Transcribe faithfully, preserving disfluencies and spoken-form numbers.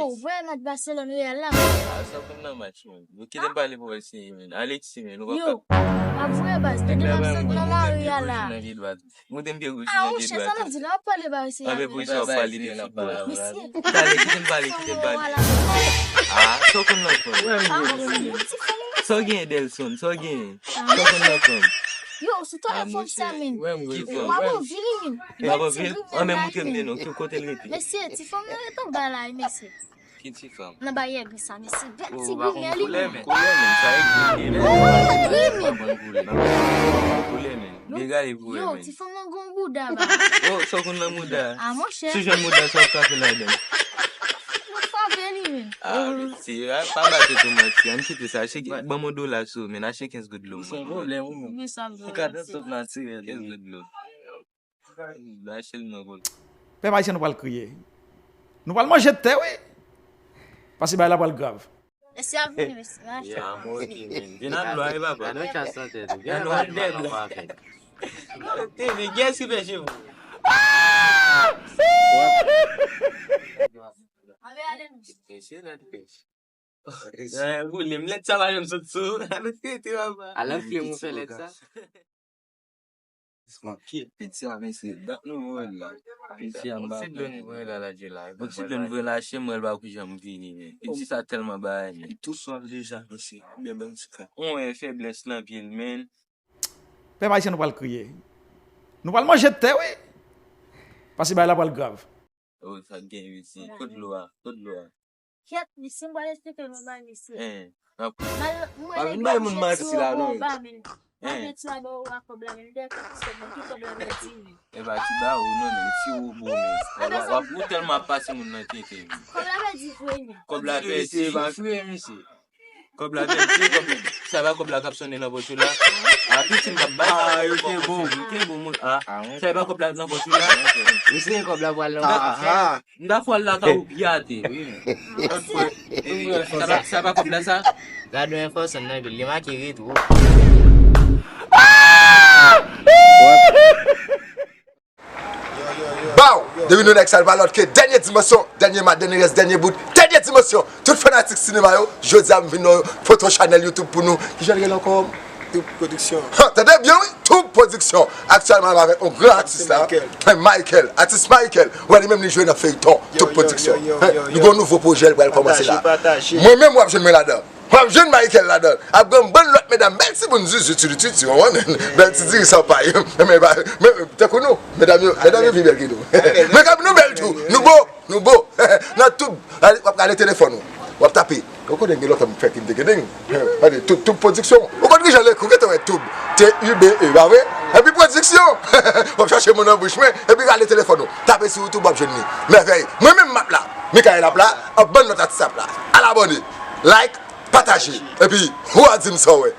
Ou voye match Barcelone Real la? A, sa konn nan match, man. Yo kite m pale pou Messi, man. Alexis, man, ou pa Yo, ka m ap voye baz. Nèg la ba m goud, m ap voye baz. Mwen te m pye gouj nan gate bat. Sa l ap di la, ap pale ba Messi. Anben pou sa w ap pale de foutbòl. Messi. Talè, kite m pale, kite m pale. A, sa w konn nan fon. Sa w gen, Delson? Sa w gen? Sa w konn nan fon? Yo, sou telefòn sa, men. Ki fon? Ou pa bon vil, men. Ou pa bon vil? Anben moutre m de non, ki kote l rete? Mesye, ti fanm nan ret anba la, mesye. Ki ti fanm? Nan bayè gri sa, mesye. Bèl ti gri, men li. Koulè, men. Koulè, men. Sa egziste, men. Koulè, men. Koulè, men. Degade pou wè, men. Yo, ti fanm nan gon bouda, ba. Oh, sa w konn nan mouda? A, monchè. Sou jan mouda sa w ka fè ladan. Mwen frape li, men. A, mesye, pa ba tèt ou manti. Ann kite sa. Cheke, ban m yon dola sou, men. Achte kenz goud dlo, men. Se yon pwoblèm, wi, men. Ou ka nan sòt natirèl. Kenz goud dlo. Pèp ayisyen, nou pral kriye. Nou pral manje tè, wi. Paske bagay la pral grav. Mesye ap vini, mesye. Ya, mwen ki vin. Vin ak dlo a, wi, papa. Gade yon chans nan tèt ou. Gade yon chans nan tèt ou. T V, kiyès ki fè cheve w? Mesye nan pèch. Eh, boule m, lèt sa pa janm sot sou. Alò, te, te, papa. Alò, fle mwen fè lèt sa. Piti a, mesye, dat nou voye la. Piti a, m pa konn. Bon, ti dlo nou voye la, la, je la. Bon, ti dlo nou voye la, che mwen, l pa kou janm vini, men. Piti sa tèlman bagay, men. Li tou swaf deja, mesye. Byen, byen, ti ka. On wè feblès nan pye l, men. Pèp ayisyen, nou pral kriye. Nou pral manje tè, wi. Paske bagay la pral grav. Oh, sa gen, wi, si. Kot dlo a? Kot dlo a? Kèt, mesye, m pral esplike nou bagay, mesye. Eh, n ap... Pa vin bay moun manti la, non. Ba men. Ba men ti ba ou a kòb la, men dèyè kòb ti sèt, men ki kòb la pèdi, men. E pa ti ba ou, non, men ti ou bon, men. W ap, w ap, ou tèlman ap pase moun nan tete, men. Kòb la pèdi vre, men. Kòb la pèdi. Mesye, pa fre, mesye. Kòb la pèdi, kòb, sa pa kòb la k ap sonnen nan pòch ou la? A, piti m p ap bay sa. A, yo te bon, yo te bon, moun. A, sa pa kòb la nan pòch ou la? Mesye, kòb la pral nan pòch ou. M ta fè l lakay ou pye atè. Wi, men. Sa pa, sa pa kòb la sa? Gade yon enfòsan nan vil, li make retwo. Baw! Depi nou nèg sa, l pa lòt ke dènye dimansyon, dènye mat, dènye rès, dènye bout, dènye dimansyon. Tout fanatik sinema yo, jodi a m vin nan yon foto chanèl YouTube pou nou. Kijan l rele ankò? Tube Production. Ha, tande byen, wi, Tube Production. Aktyèlman, m avèk yon gran atis la. Michael. Michael, atis Michael. Ou wè li menm li jwe nan feyton Tube Production. Nou gen yon nouvo pwojè, l pral kòmanse la. Mwen menm, w ap jwenn mwen ladan. W ap jwenn Michael ladan. Ap gen yon bann lòt medam, bèl timoun zuzu, titititi, w konprann? Bèl ti diri san pay. Men, men, tankou nou, medam yo, medam yo pi bèl ke nou. Men kòm nou bèl tou, nou bo, nou bo. Nan Tube, w ap gade telefòn ou. W ap tape. Ou konnen gen lontan m fè Kim te gen. Gade, Tube, Tube Production. Ou konn kijan l ekri, ou gentan wè Tube. T U B E, pa vre? Epi Production. W ap chache mo nan bouch mwen, epi rale telefòn ou. Tape sou YouTube, w ap jwenn li. Mèvèy. Mwen menm m ap la. Michael ap la, ap bann lòt atis ap la. Al abòne, like, pataje. Epi, ou a di m sa w wè.